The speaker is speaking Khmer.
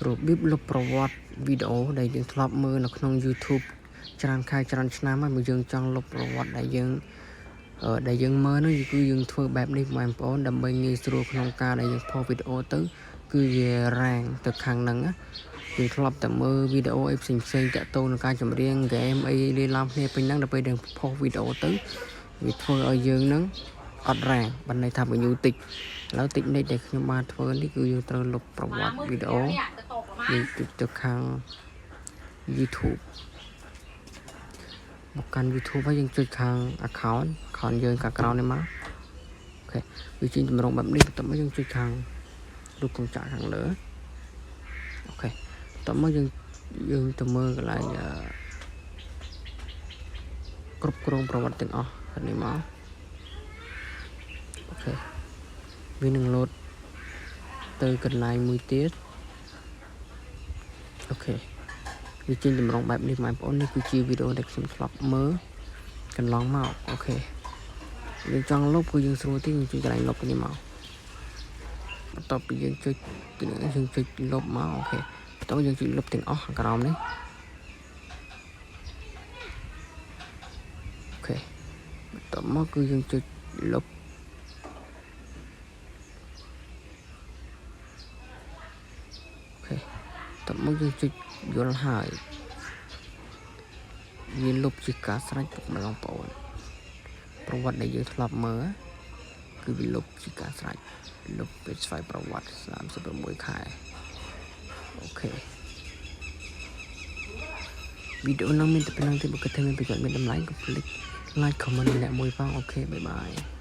របៀបលុបប្រវត្តិវីដេអូដែលយើងធ្លាប់មើលនៅក្នុង YouTube ច្រើនខែច្រើនឆ្នាំហើយបើយើងចង់លុបប្រវត្តិដែលយើងមើលនោះគឺយើងធ្វើបែបនេះបងប្អូនដើម្បីងាយស្រួលក្នុងការដែលយើងផុសវីដេអូទៅគឺវារ៉ាងទៅខាងហ្នឹងណាយើងធ្លាប់តែមើលវីដេអូអីផ្សេងផ្សេងតាក់ទងនឹងការចម្រៀងហ្គេមអីលាយឡំគ្នាពេញហ្នឹងដល់ពេលយើងផុសវីដេអូទៅវាធ្វើឲ្យយើងហ្នឹងអត់រ៉ាងបានន័យថាបញ្ញូតិចឥឡូវតិចនិចដែលខ្ញុំបានធ្វើនេះគឺយើងត្រូវលុបប្រវត្តិវីដេអូយើងចុចទៅខាង YouTube មកកាន់ YouTube ហើយយើងចុចខាង account យើងខាងក្រោមនេះមក OK វាចេញតម្រងបែបនេះបន្ទាប់មកយើងចុចខាងរូបកញ្ចក់ខាងលើ OK បន្ទាប់មកយើងទៅមើលកន្លែងអឺគ្រប់គ្រងប្រវត្តិទាំងអស់នេះមក OK វានឹងលោតទៅកន្លែងមួយទៀត OK វាចេញតម្រងបែបនេះបងប្អូននេះគឺជាវីដេអូដែលខ្ញុំធ្លាប់មើលកន្លងមក OK យើងចង់លុបគឺយើងស្រួលទីយើងចុចកន្លែងលុបនេះមកបន្ទាប់ពីយើងចុចយើងចុចលុបមក OK បន្ទាប់យើងចុចលុបទាំងអស់ខាងក្រោមនេះ OK បន្ទាប់មកគឺយើងចុចលុប OK បន្ទាប់មកយើងចុចយល់ហើយវាលុបជាការស្រេចពុកម៉ែបងប្អូនប្រវត្តិដែលយើងធ្លាប់មើលគឺវាលុបជាការស្រេចលុបពេលស្វ័យប្រវត្តិ36ខែ OK វីដេអូនឹងមានតែប៉ុណ្្នឹងទេបើគិតថាមានប្រយោជន៍មានតម្លៃកុំភ្លេច like comment ម្នាក់មួយផង OK bye bye.